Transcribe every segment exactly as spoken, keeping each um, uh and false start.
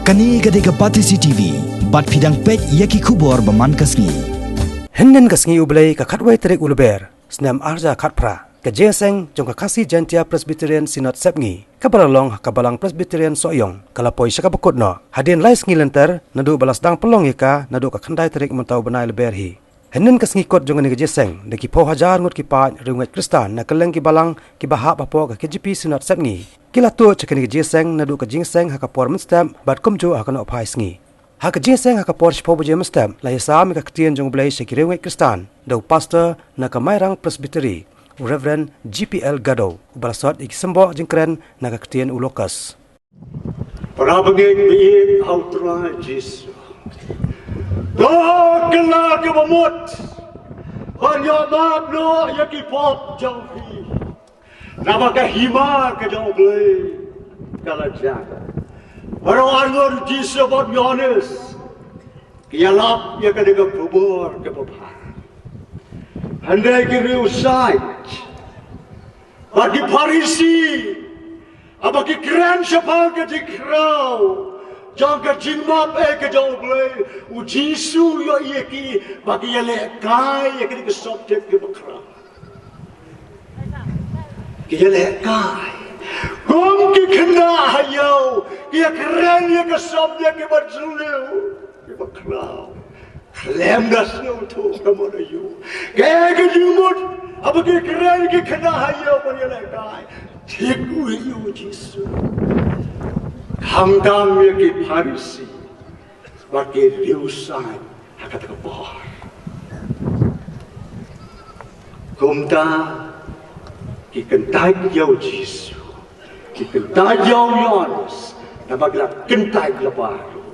Kane ka dei ka Batesi T V, bad phi dang peit ïa ki khubor ba man ka sngi. Hynnin ka sngi U Blei ka khatwei tarik u Lber, snem arhajar khatphra, ka jingïaseng jong ka Khasi Jaintia Presbyterian Synod Sepngi, kaba la long ha ka Balang Presbyterian Sohiong, ka la poi sha kaba kut noh hadien lai sngi lynter, naduh ba la sdang pynlong ïa ka naduh ka khyndai tarik mynta u bnai Lber hi. Hynnin ka sngi kut jong kane ka jingïaseng, da ki phew hajar ngut ki paid riewngeit Khristan na kylleng ki balang kiba hap hapoh ka K J P Synod Sepngi, ki la tuid sha kane ka jingïaseng naduh ka jingïaseng ha ka por mynstep bad kumjuh ha ka nohphai sngi. Ha ka jingïaseng ha ka por shiphew baje mynstep, la ïasam ïa ka ktien jong U Blei sha ki riewngeit Khristan da u pastor na ka Mairang Presbytery, u Reverend G P L Gado, uba la sot ïa ki symboh jingkren na ka ktien u Logos. Para bangeit ba ïeit ha U Trai Jisu. To kylla kaba mut ban ïoh map noh ïa ki pop jong phi. Naba ka hima ka jong U Blei ka la jah. Baroh arngut, Jisu bad u Ïoannis ki ïalap ïa kane ka khubor kaba bha. Hynrei ki riewsaid bad ki Pharisi, haba ki kren shaphang ka jingkhraw jong ka jingmap eh ka jong U Blei, u Jisu u ïohi ïa ki ba ki ïalehkai ïa kane ka subject kaba khraw. Ki ïalehkai. Kum ki khynnah ha ïew, ki ïakren ïa ka subject kaba jylliew, kaba khraw. Khlem da sngewthuh ka mut aïu. Kaei ka jingmut haba ki kren ki khynnah ha ïew ban ïalehkai? Thik u ïohi u Jisu. Khamtam ïa ki Pharisi bad ki riewsaid ha kata ka por. Kumta ki kyntait ïa u Jisu, ki kyntait ïa u Ïoannis, naba ki la kyntait lypa ruh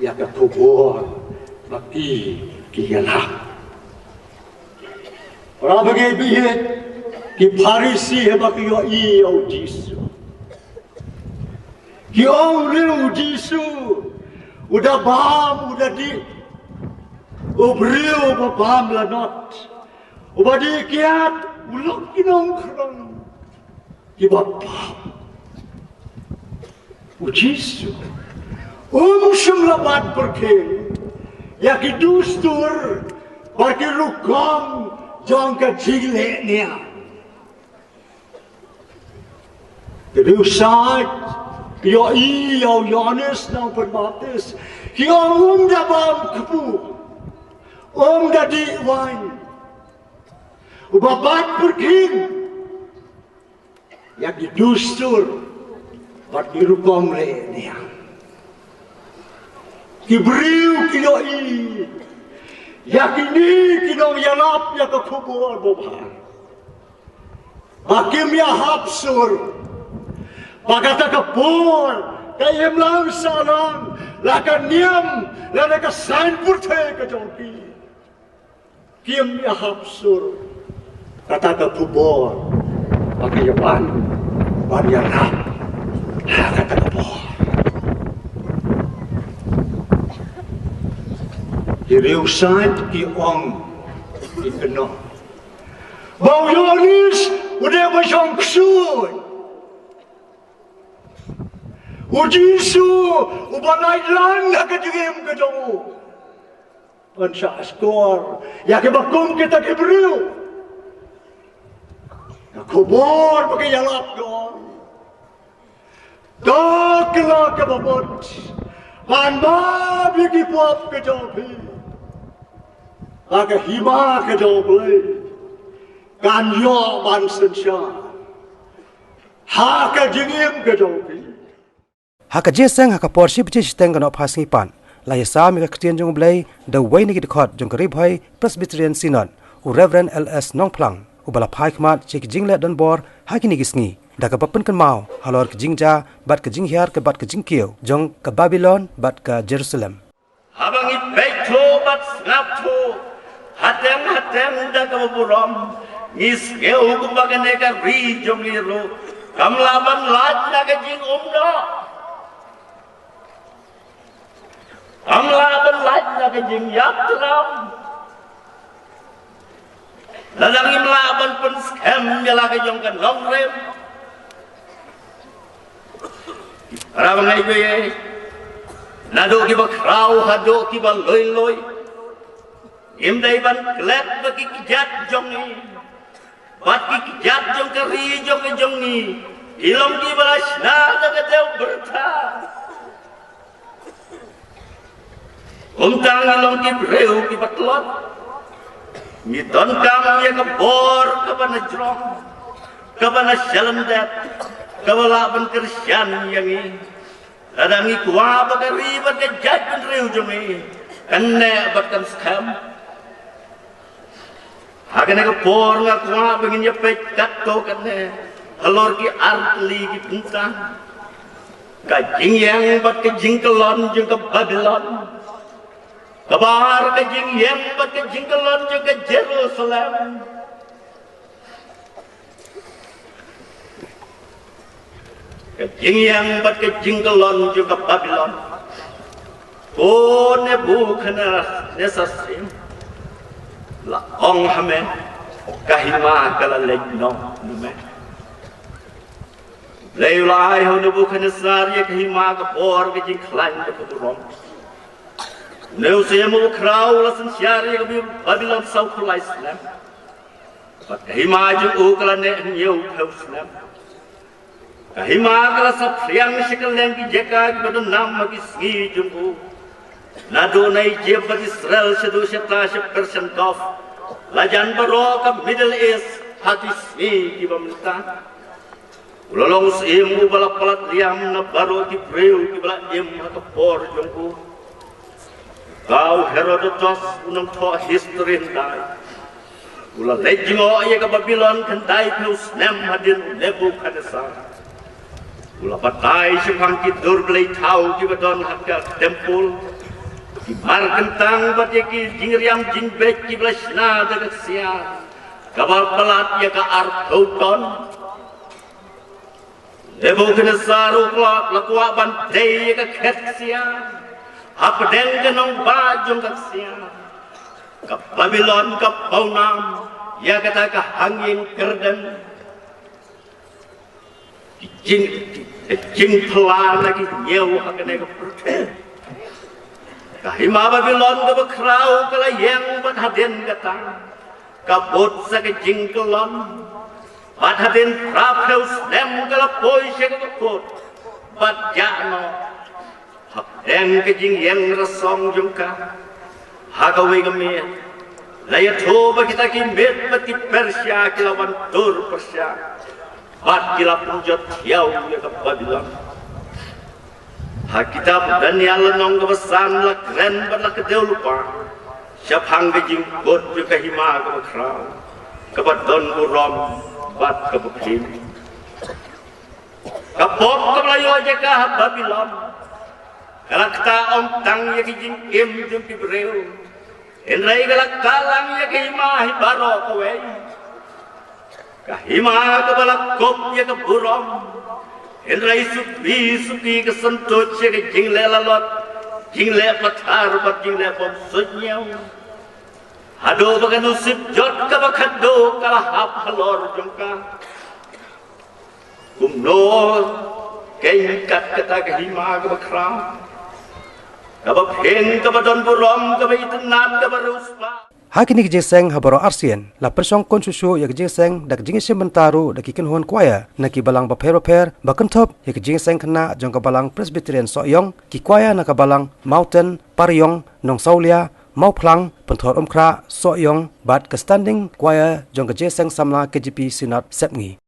ïa ka khubor ba ki, ki ïalap. Para bangeit ba ïeit, ki Pharisi haba ki ïohi ïa u Jisu, ki ong ruh, u Jisu u da bam, u da dih. U briew uba bam lanot, uba dih kiad, u long ki nongkhrong kiba bam. U Jisu um shym la bat pyrkhing ïa ki dustur bad ki rukom jong ka jingleh niam. Ki riewsaid ki ïohi ïa u Ïoannis Nongpynbaptis, ki ong um da bam kpu, um da dih waiñ. Uba bat pyrkhing ïa ki dustur bad ki rukom leh niam. Ki briew ki ïohi ïa kine ki nongïalap ïa ka khubor babha, ba kim ïahap sur ba kata ka por ka imlang sahlang, la ka niam lane ka saiñ pyrthei ka jong ki, kim ïahap sur kata ka khubor ba ka ïawan ban ïarap ha kata ka por. Ki riewsaid ki ong, ki kynnoh ba u Ïoannis u dei uba shong ksuid, u Jisu uba lait lang ha ka jingim ka jong u. Yn shah shkor ïa kiba kum kita ki briew. Ka khubor ba ki ïalap ka ong, to kylla kaba mut ban map ïa ki pop ka jong phi, ba ka hima ka jong U Blei kan ïoh ban synshar ha ka jingim ka jong phi. Ha ka jingïaseng ha ka por shi baje shiteng ka nohphai sngi pat, la ïasam ïa ka ktien jong U Blei da uwei na ki dkhot jong ka Ri Bhoi Presbyterian Synod, u Reverend L S Nongphlang, uba la phai khmat sha ki jingleh donbor ha kine ki sngi, da kaba pynkynmaw halor ka jingjia bad ka jinghiar ka bad ka jingkiew jong ka Babilon bad ka Jerusalem. Haba ngi peit thuh bad sngap thuh hatem hatem da kaba burom, ngi sngew kumba kane ka ri jong ngi ruh kam lah ban lait na ka jingum noh, kam lah ban lait na ka jingïap tram. Lada ngim lah ban pynskhem ïa la ka jong ka nongrim. Para bangeit, Naduh kiba khraw haduh kiba lui lui, ngim dei ban klet ba ki kjat jong ngi bad ki kjat jong ka ri jong ka jong ngi ki long kiba la shna da ka dewbyrtha. Kumta ngi long ki briew kiba tlot, ngi donkam ïa ka bor kaba na jrong, kaba na shalyndet, kaba lah ban kyrshan ïa ngi. Lada ngi kwah ba ka ri bad ka jaitbynriew jong ngi kan neh bad kan skhem. Ha kane ka por nga kwah ba ngin ïa peit katto katne halor ki artylli ki bynta. Ka jingïeng bad ka jingkyllon jong ka Babilon. Kaba ar, ka jingïeng bad ka jingkyllon jong ka Jerusalem. Ka jingïeng bad ka jingkyllon jong ka Babilon. Ko Nebukhadnessar syiem, la ong ha me, ka hima ka la leit noh na me. Blei u la ai ha u Nebukhadnessar ïa ka hima, ka bor, ka jingkhlaiñ bad ka burom. Une u syiem uba khraw u la synshar ïa ka Babilon sawphew lai snem. Bad ka hima jong u ka la neh hynñiewphew snem. Ka hima ka la saphriang sha kylleng ki jaka kiba don nam ha ki sngi jong u. Naduh na Ijipt bad Israel shaduh shata sha Persian Gulf, la jan baroh ka Middle East ha ki sngi kiba mynta. U la long u syiem uba la palat liam na baroh ki briew kiba la im ha ka por jong u. Ka u Herodotus, u nongthoh history hyndai, u la leit jngoh ïa ka Babilon khyndaiphew snem hadien u Nebukhadnessar. U la batai shaphang ki dur blei thaw kiba don ha ka templ, ki mar kyntang bad ïa ki jingriam jingbeit kiba la shna da ka ksiar kaba palat ïa ka arphew ton. Nebukhadnessar u la kwah ban tei ïa ka khet ksiar hapdeng ka nongbah jong ka ksiar. Ka Babilon ka pawnam ïa kata ka hangïing kyrdan. Ki jing, ki jingphylla na ki hynñiew ha kane ka pyrthei. Ka hima Babilon kaba khraw ka la ïeng bad hadien kata ka bud sa ka jingkyllon. Bad hadien phraphew snem ka la poi sha ka kut bad jah noh. Hapdeng ka jingïeng rasong jong ka, ha kawei ka miet la ïathuh ba kita ki Med bad ki Persia ki la wan tur pyrshah bad ki la pynjot thiaw ïa ka Babilon. Ha kitab u Daniel lynnong kaba san la kren bad la kdew lypa shaphang ka jingkut jong ka hima kaba khraw, kaba don burom bad kaba phin. Ka pop kaba la ïoh jaka ha Babilon ka la ktah ym tang ïa ki jingim jong ki briew, hynrei ka la ktah lang ïa ka hima hi baroh kawei. Ka hima kaba la kup ïa ka burom, hynrei suki suki ka syntuid ïa ka jingleh lalot, jingleh pathar bad jingleh bym suidñiew. Haduh ba ka nusip jot kaba khadduh ka la hap halor jong ka. Kumno kein kat kata ka hima kaba khraw, kaba phin, kaba don burom, kaba itynnad, kaba riewspah. Ha kine ki jingïaseng ha baroh arsien la pynshongkun shuh shuh ïa ki jingïaseng da ka jingïashim bynta ruh da ki kynhun choir na ki balang bapher bapher, ba kynthup ïa ka jingïaseng khynnah jong ka Balang Presbyterian Sohiong, ki choir na ka Balang Mountain, Pariong, Nongsawlia, Mawphlang, Pynthor Umkhrah, Sohiong bad ka Standing Choir jong ka Jingïaseng Samla K J P Synod Sepngi.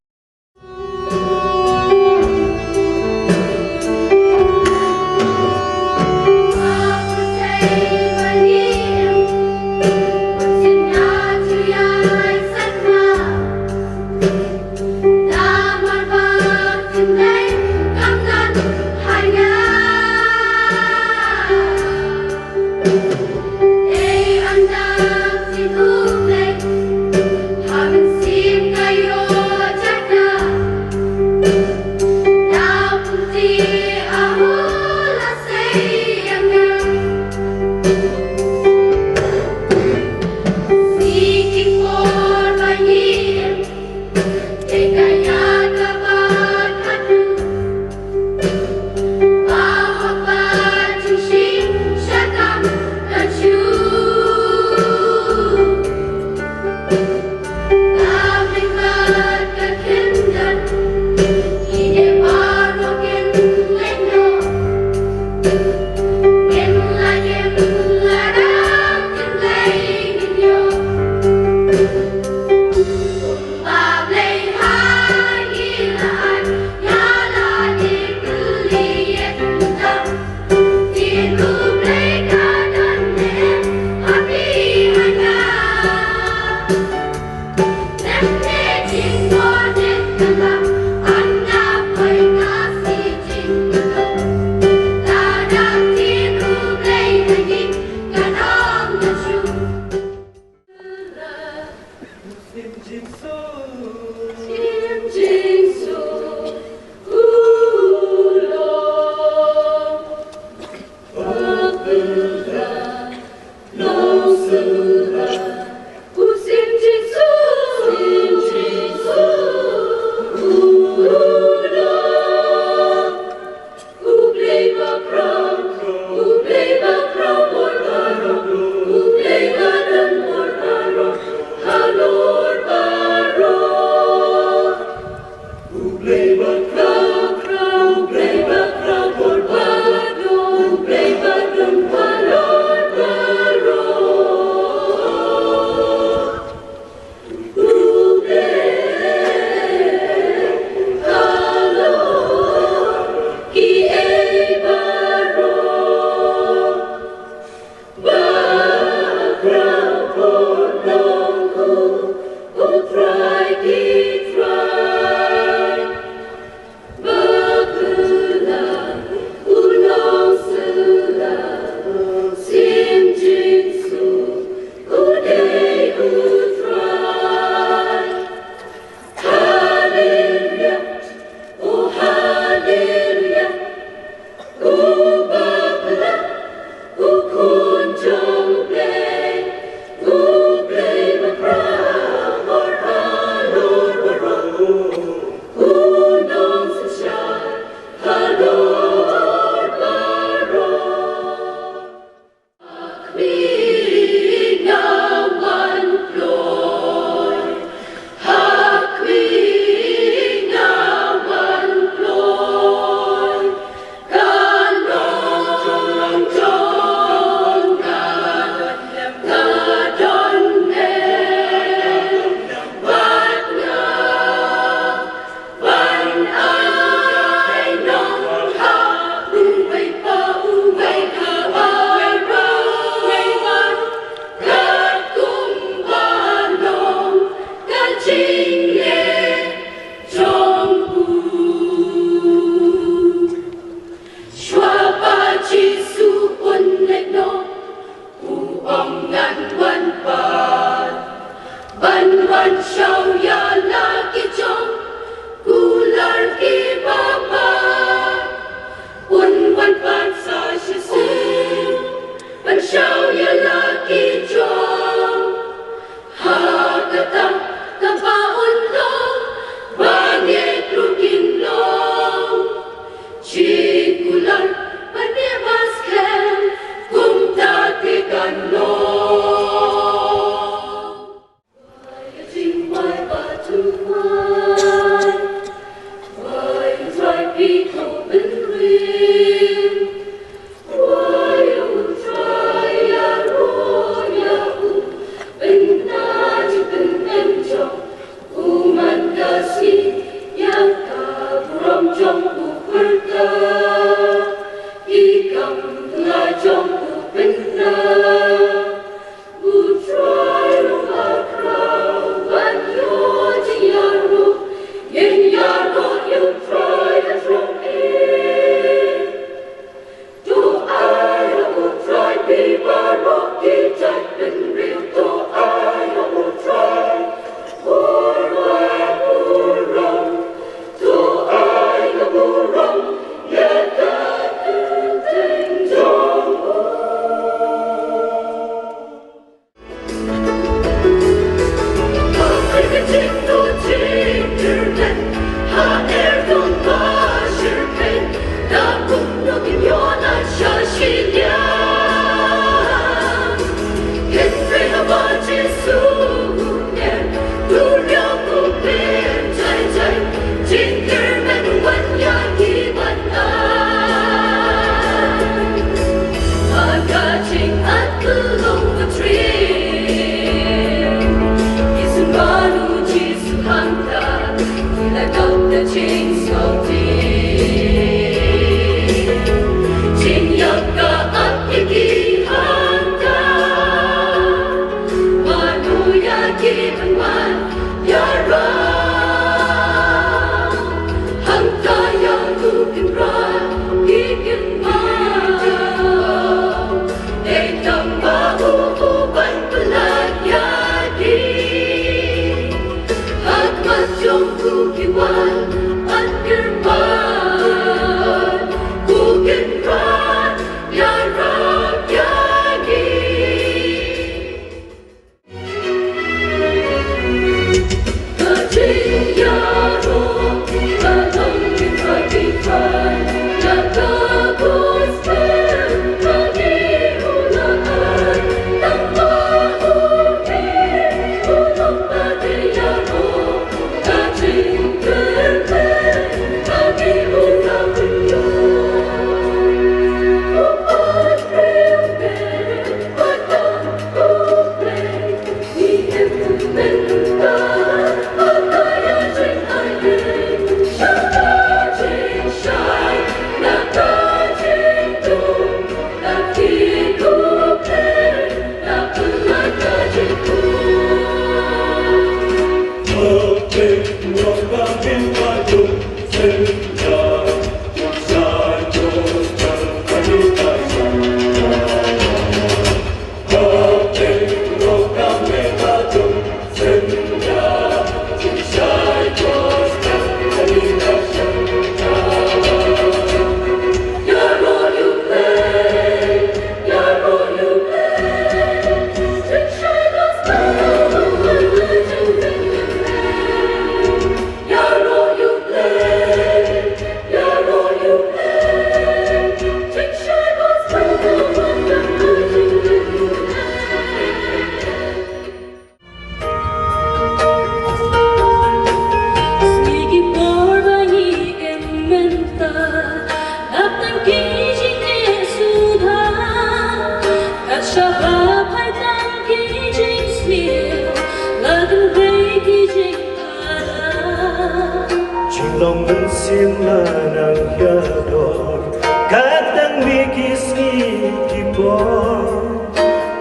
Long mynsiem la nang ïadon, katdang mi ki sngi ki por,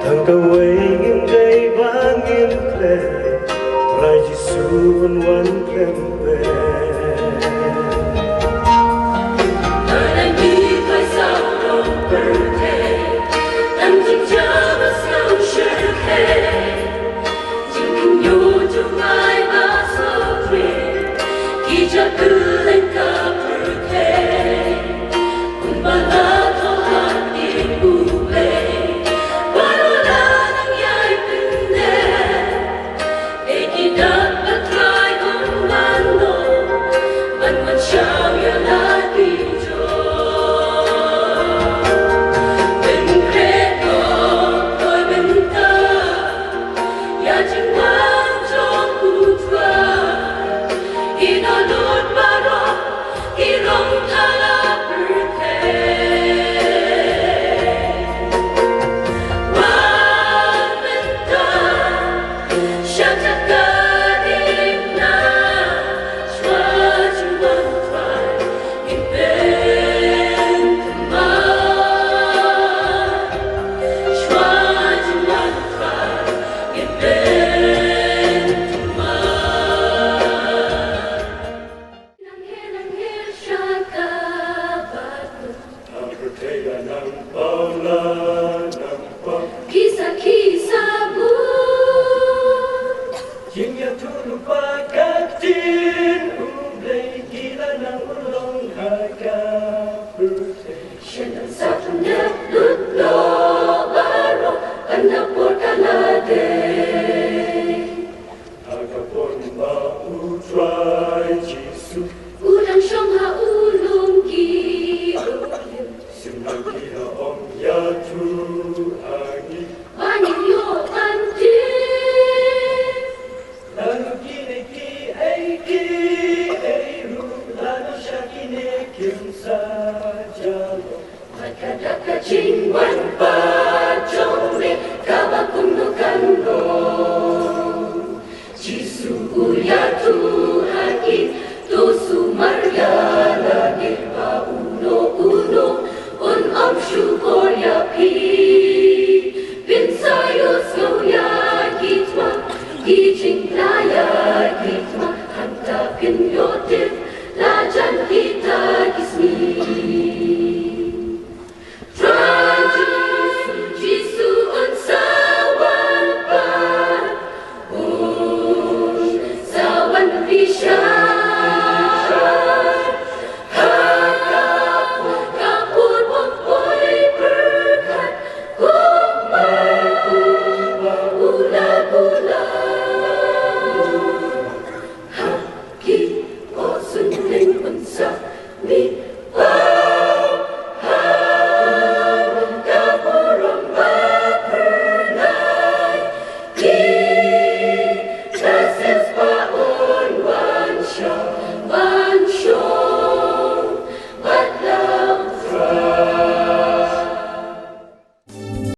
tang kawei ngim dei ba ngim klet, Trai Jisu un wan khlem pep.